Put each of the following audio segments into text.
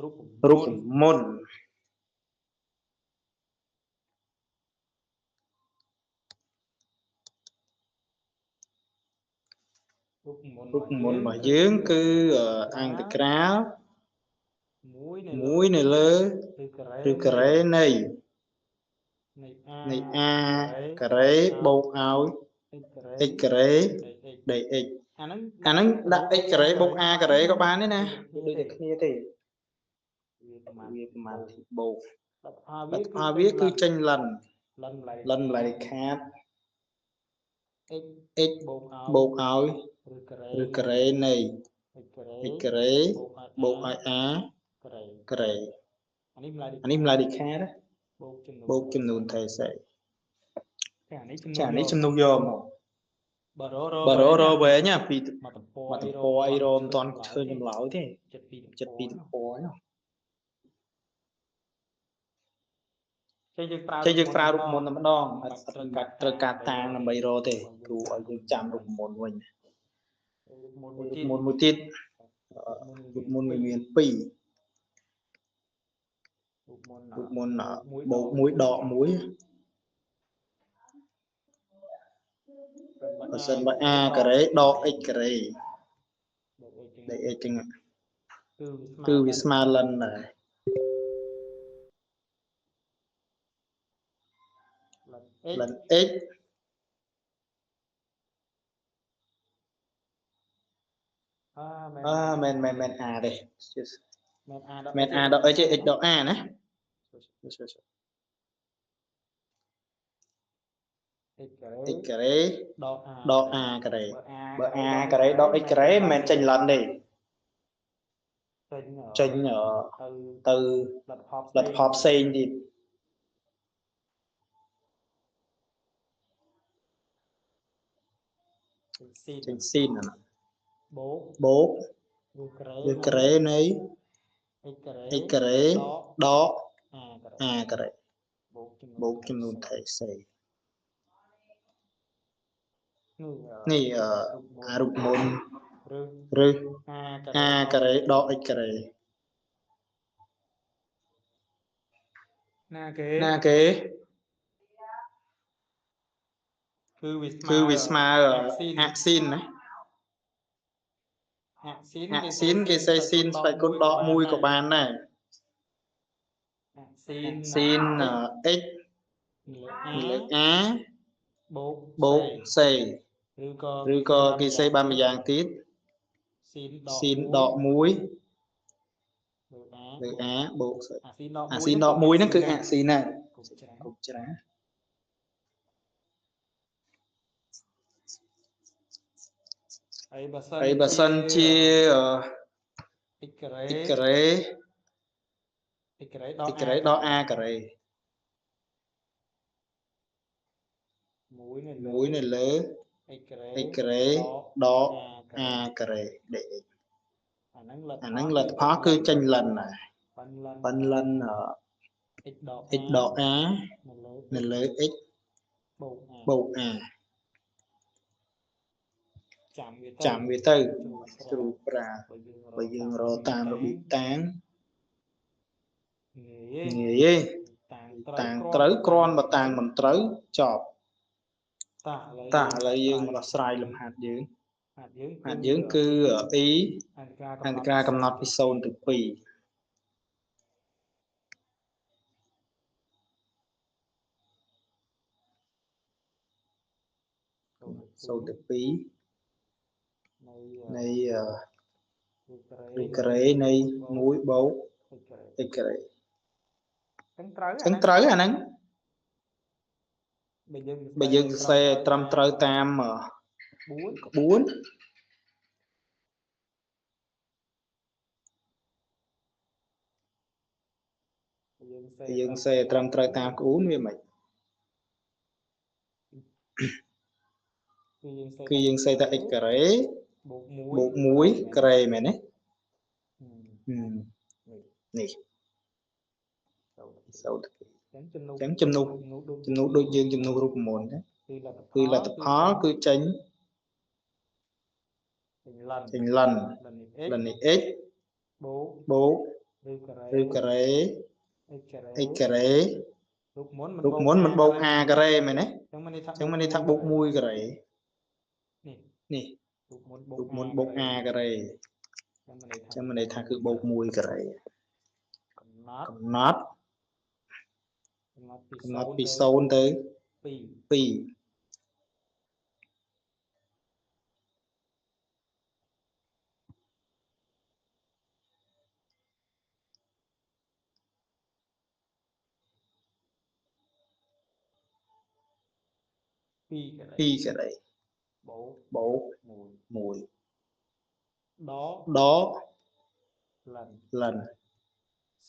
រូប រូប មន្ត មន្ត រូបមន្ត រូបមន្តរបស់យើងគឺអន្តក្រាល 1នៅ 1នៅលើ ឬការ៉េ ឬការ៉េនៃ នៃ នៃ a a ការ៉េបូកឲ្យ x ការ៉េ x ការ៉េ dx dx អាហ្នឹង អាហ្នឹងដាក់ x ការ៉េបូក a ការ៉េក៏បានដែរណាវាដូចតែគ្នាទេ វាប្រមាណ វាប្រមាណទីបូក លទ្ធផល ល វា ទ្ធផលវាគឺចេញលិន លិនម្លាយ លិនម្លាយដាច់ខាត x x បូកឲ្យ បូកឲ្យ ឬការ៉េ ឬការ៉េនៃ x ការ៉េ x ការ៉េ បូកឲ្យ បូកឲ្យ a ការ៉េ ការ៉េ អានេះម្លាយ អានេះម្លាយដាច់ខាតណា បូកចំនួន បូកចំនួនថេសេ ចាអានេះចំនួន ចាអានេះចំនួនយកមក បើររ បើររវែងណាពី មកទំព័រ មកទំព័រអីរមិនទាន់ឃើញចម្លើយទេ ចិត្តពីរ ចិត្តពីរទំព័រហ្នឹង ចេះយើងប្រើ ចេះយើងប្រើរូបមន្តតែម្ដងអត់បាច់ត្រូវការតាងដើម្បីរកទេគ្រូឲ្យយើងចាំរូបមន្តវិញ រូបមន្ត រូប មួយទៀត មន្តមួយទៀតរូបមន្តវាមាន2 រូបមន្ត រូបមន្តបូក1ដក1បើសិនបើ a ការ៉េដក x ការ៉េ បូក x dx ចឹង គឺ គឺវាស្មើលិនដែរ លិន x លិន x អើមែន អើមែនមែនមែន a ទេ មែន a ដក មែន a ដក x ទេ x ដក a ណា x ការ៉េ x ការ៉េ ដក a ដក a ការ៉េ បើ a បើ a ការ៉េដក x ការ៉េមិនមែនចេញលិនទេ ចេញ ចេញ ទៅ ទៅ លទ្ធផល លទ្ធផលផ្សេងទៀត ស៊ី ចេញស៊ីនអាហ្នឹង បូក បូក ឬការ៉េ ឬការ៉េនៃ x ការ៉េ x ការ៉េ ដក ដក a ការ៉េ a ការ៉េ បូកចំនួន បូកចំនួនថេសេ នេះ នេះអារូបមន្ត ឬ ឬ a a ការ៉េដក x ការ៉េ ណាគេ ណាគេ គឺវាស្មើ គឺវាស្មើអាក់ស៊ីនណា អាក់ស៊ីន អាក់ស៊ីនគេសេស៊ីនស្វ័យគុណដក1ក៏បានដែរ អាក់ស៊ីន ស៊ីន x លើ លើ a a បូក បូក c ឬក៏ ឬក៏គេសេបានម្យ៉ាងទៀត ស៊ីនដក ស៊ីនដក1 លើ a លើ a បូក c អាស៊ីនដក អាស៊ីនដក1ហ្នឹងគឺអាក់ស៊ីនដែរ គ្រប់ច្រើន គ្រប់ច្រើន ហើយបើសិន ហើយបើសិនជា x ការ៉េ x ការ៉េ x ការ៉េដក x ការ៉េដក a ការ៉េ 1នៅលើ 1នៅលើ x ការ៉េ x ការ៉េដក a ការ៉េ dx អាហ្នឹងលទ្ធ អាហ្នឹងលទ្ធផលគឺចេញលិនដែរ ប៉ិនលិន ប៉ិនលិន x ដក x ដក a នៅលើ នៅលើ x បូក a បូក a ចាំវាទៅ ចាំវាទៅគ្រូប្រើ បើយើង បើយើងរកតាមរបៀបតាង ងាយ ងាយទេ តាង តាងត្រូវគ្រាន់បើតាងមិនត្រូវចប់ តាឥឡូវ តាឥឡូវយើងមកដោះស្រាយលំហាត់យើង ហាត់យើង ហាត់យើងគឺ e អន្តរា អន្តក្រាកំណត់ពី0ទៅ2 0ទៅ2 នៃ នៃ ឬ ឬការ៉េនៃ1បូក x ការ៉េ x ការ៉េ ចឹងត្រូវ ចឹងត្រូវអាហ្នឹង បើយើង បើយើងសរសេរឲ្យត្រឹមត្រូវតាម 4 ក្បួន យើង យើងសរសេរឲ្យត្រឹមត្រូវតាមក្បួនវាមិន គឺយើងសេ គឺយើងសេថា x ការ៉េ បូក1 បូក1ការ៉េមែនទេនេះ0ទៅ ចឹងចំនួន 2ចឹងចំនួន ចំនួន ចំនួនដូចយើងចំនួនរូបមន្តណា គឺលទ្ធផល គឺលទ្ធផលគឺចេញ ចេញលិន ចេញលិន លិននេះ x លិននេះ x បូក បូក ឬ ឬ ការ៉េ ការ៉េ x ការ៉េ x ការ៉េ រូបមន្ត រូបមន្តមិនបូក a ការ៉េមែនទេ ចឹងមានន័យថា អញ្ចឹងមានន័យថាបូក1ការ៉េ នេះ នេះ រូបមន្តបូក រូបមន្តបូក a ការ៉េ ចឹងមានន័យថា ចឹងមានន័យថាគឺបូក1ការ៉េ កំណត់ កំណត់ កំណត់ពី កំណត់ពី 0 0ទៅ 2 2 2ការ៉េ 2ការ៉េ បូក បូក 1 1 ដក ដក លិន លិន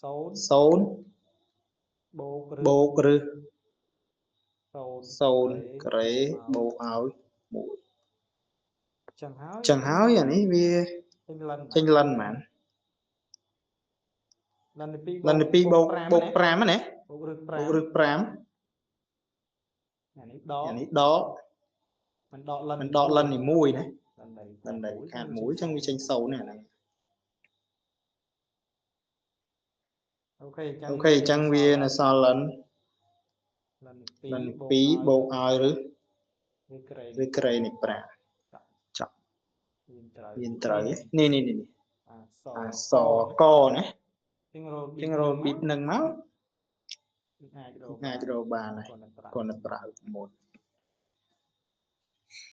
0 0 បូកឬ បូកឬ 0 0ការ៉េបូកឲ្យ1 ចឹងហើយ ចឹងហើយអានេះវា ចេញលិន ចេញលិនហ្មង លិនទី2 លិនទី2បូកបូក5ណា បូកឬ បូកឬ 5 5 អានេះដក អានេះដក មិនដកលិន មិនដកលិននេះ1ណា លិន លិនដែលខាត1ចឹងវាចេញ0ណាហ្នឹង អូខេ អូខេអញ្ចឹងវានៅសល់លិន លិន លិន2បូកឲ្យឬ ឬការ៉េ ឬការ៉េនៃ5ចប់ មានត្រូវ មានត្រូវនេះនេះនេះ អាស អាសកណា ជាងរ ជាងរពីនឹងមក អាចរ អាចរកបានហើយ គាត់នឹងប្រើ គាត់នឹងប្រើមុន